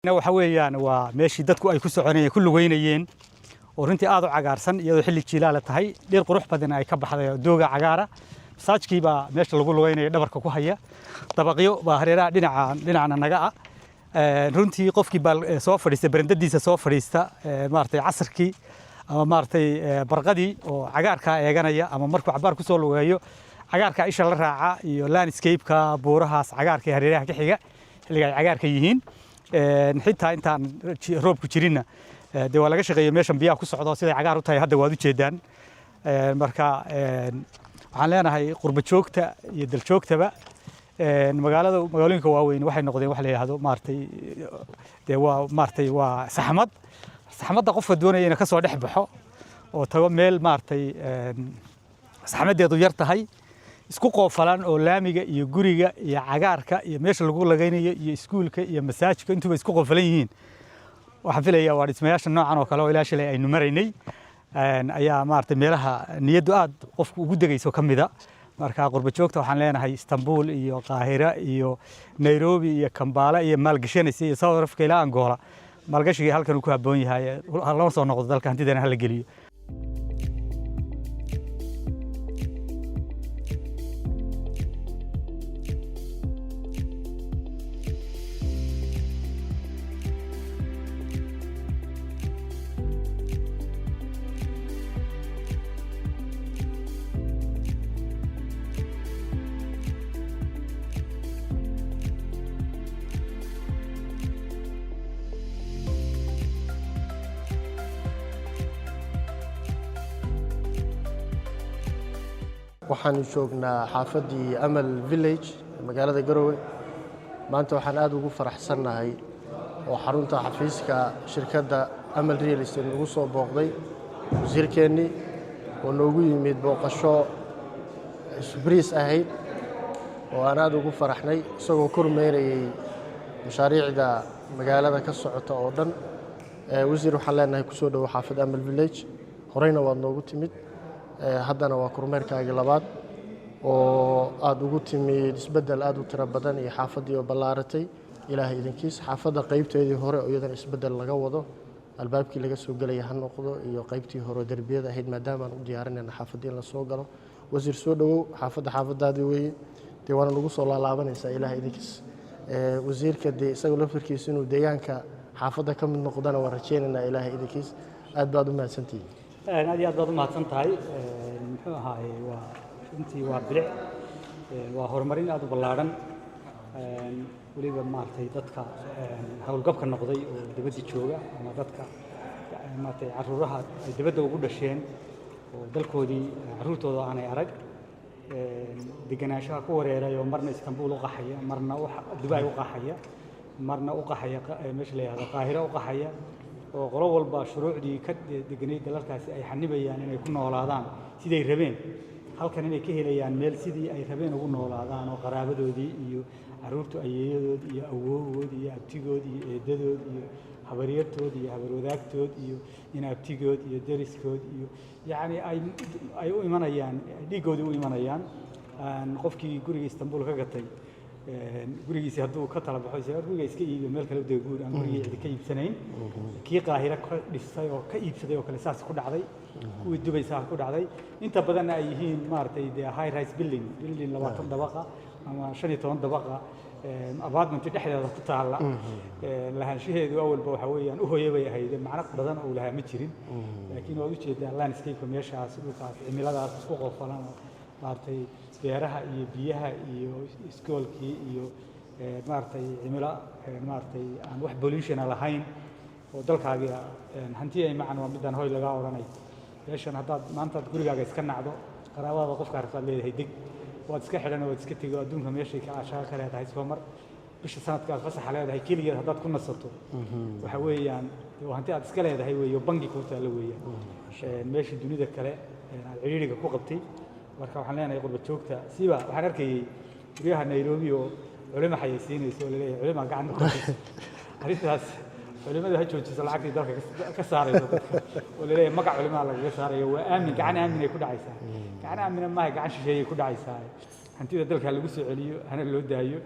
Waxa weeyaan waa meeshii dadku ay ku soconayeen, ku lugeynayeen, oo runtii aad u cagaarsan, iyadoo xilli jiilaala tahay, dhir qurux badan ay ka baxday oo dooga cagaara. Masaajkii baa meesha lagu lugeynaya dhabarka ku haya, dabaqyo baa hareeraha dhinaca dhinacna naga ah. Runtii qofkii baa soo fadhiista barandadiisa, soo fadhiista maaragtay casarkii ama maaragtay barqadii oo cagaarkaa eeganaya, ama markuu cabaar kusoo lugeeyo cagaarkaa isha la raaca iyo landscape-ka buurahaas cagaarka ee hareeraha ka xiga xilliga ay cagaarka yihiin. Xitaa intaan roobku jirinna dee waa laga shaqeeyey meeshan, biyaha ku socdo siday cagaar u tahay hadda waad u jeedaan. Marka waxaan leenahay qurba joogta iyo daljoogtaba, magaalada, magaalooyinka waaweyn waxay noqdeen wax la yidhaahdo maaragtay dee waa maaragtay waa saxmad. Saxmadda qofka doonaya inuu ka soo dhex baxo oo tago meel maaragtay saxmaddeedu yar tahay, isku qoofalan, oo laamiga iyo guriga iyo cagaarka iyo meesha lagu lagaynayo iyo iskuulka iyo masaajidka intuba isku qoofalan yihiin, waxaan filayaa waa dhismayaasha noocan oo kale oo ilaa shalay aynu maraynay ayaa maaragtay meelaha niyaddu aad qofku ugu degayso ka mida. Marka qurba joogta waxaan leenahay Istanbul iyo Qaahira iyo Nairobi iyo Kampala iyo maalgashanaysa iyo South Africa ilaa Angola, maalgashigii halkan uu ku habboon yahay, lama soo noqdo dalka, hantidana hala geliyo. Waxaanu joognaa xaafaddii Amal Village ee magaalada Garowe. Maanta waxaan aad ugu faraxsannahay oo xarunta xafiiska shirkadda Amal Real Estate nagu soo booqday wasiirkeennii, oo noogu yimid booqasho surprise ahayd oo aan aad ugu faraxnay, isagoo kormeerayey mashaariicda magaalada ka socota oo dhan. Wasiir, waxaan leenahay kusoo dhowo xaafadda Amal Village. Horeyna waad noogu timid, haddana waa kormeerkaagii labaad oo aad ugu timid. Isbeddel aad u tiro badan iyo xaafaddii oo ballaaratay, Ilaahay idinkiis. Xaafadda qaybteedii hore oo iyadana isbeddel laga wado, albaabkii laga soo gelaya ha noqdo iyo qaybtii hore oo derbiyada ahayd, maadaama aan u diyaarinayna xaafaddii in la soo galo. Wasiir, soo dhowow, xaafadda xaafaddaadii weeye, dee waana nagu soo laalaabanaysaa, Ilaahay idinkiis. Wasiirka dee isagoo laftarkiisa inuu deegaanka xaafadda ka mid noqdana waan rajaynaynaa, Ilaahay idinkiis. Aad baad u mahadsantihiin. Aad iyo aad baad u mahadsan tahay. Muxuu ahaaye, waa runtii waa bilic, waa horumarin aad u ballaadhan. Weliba maaragtay dadka howlgabka noqday oo dibadda jooga ama dadka maaragtay carruuraha ay dibadda ugu dhasheen oo dalkoodii carruurtooda aanay arag, deganaanshaha ku wareeray, oo marna Istanbul u qaxaya, marna Dubai u qaxaya, marna u qaxaya meesha la yidhahdo Qaahira u qaxaya, oo qolo walba shuruucdii ka deganayd dalalkaasi ay xanibayaan inay ku noolaadaan siday rabeen, halkan inay ka helayaan meel sidii ay rabeen ugu noolaadaan, oo qaraabadoodii iyo carruurtu ayeeyadood iyo awoowood iyo abtigood iyo eedadood iyo habaryartood iyo habarwadaagtood iyo inaabtigood iyo deriskood iyo yacni ay u imanayaan, dhiiggoodii u imanayaan. Qofkii guriga Istanbul ka gatay, gurigiisii hadduu ka tala baxo, isaga guriga iska iibiyo, meel kale u dega, guur aan gurigii cidi ka iibsanayn. Kii Qaahira ka dhisay oo ka iibsaday oo kale saas ku dhacday, kuwii Dubay saas ku dhacday. Inta badanna ay yihiin maaragtay dee high rise building 20 dabaqa ama 15 dabaqa, apartment dhexdeeda ku taalla, lahaanshaheedu awalba waxa weeyaan u hooye bay ahayd, macno badan oo lahaa ma jirin. Laakiin waad ujeedaa landscape meeshaas, dhulkaas, cimiladaas isku qofalan oo maaragtay beeraha iyo biyaha iyo iskoolkii iyo maaragtay cimilo maaragtay aan wax pollution lahayn oo dalkaagii. Hanti ay macan waa midaan hoy lagaa odhanay. Meeshan haddaad maanta gurigaaga iska nacdo, qaraabadaada qofka aragtaad leedahay deg, waad iska xidhan, waad iska tego adduunka meeshay ka shaqo ka leedahay soo mar. Bisha sanadka aad fasaxa leedahay keligeed haddaad ku nasato, waxa weeyaan waa hanti aad iska leedahay weeyo, bangi kuu taallo weeyaan, meeshii dunida kale aad cidhiidhiga ku qabtay. Marka waxaan leenahay qurba joogta siba, waxaan arkayey guryaha Nairobi oo culimo xayeysiinayso oo laleeyahay culima gacanta ku hayso. Arrintaas culimadu ha joojiso, lacagtii dalka ka saarayso dadka oo laleeyahay magac culimaha lagaga saarayo, waa aamin, gacan aamin ay ku dhacaysaa. Gacan aamina maaha, gacan shisheeyay ku dhacaysaa. Hantida dalka lagu soo celiyo, hana loo daayo.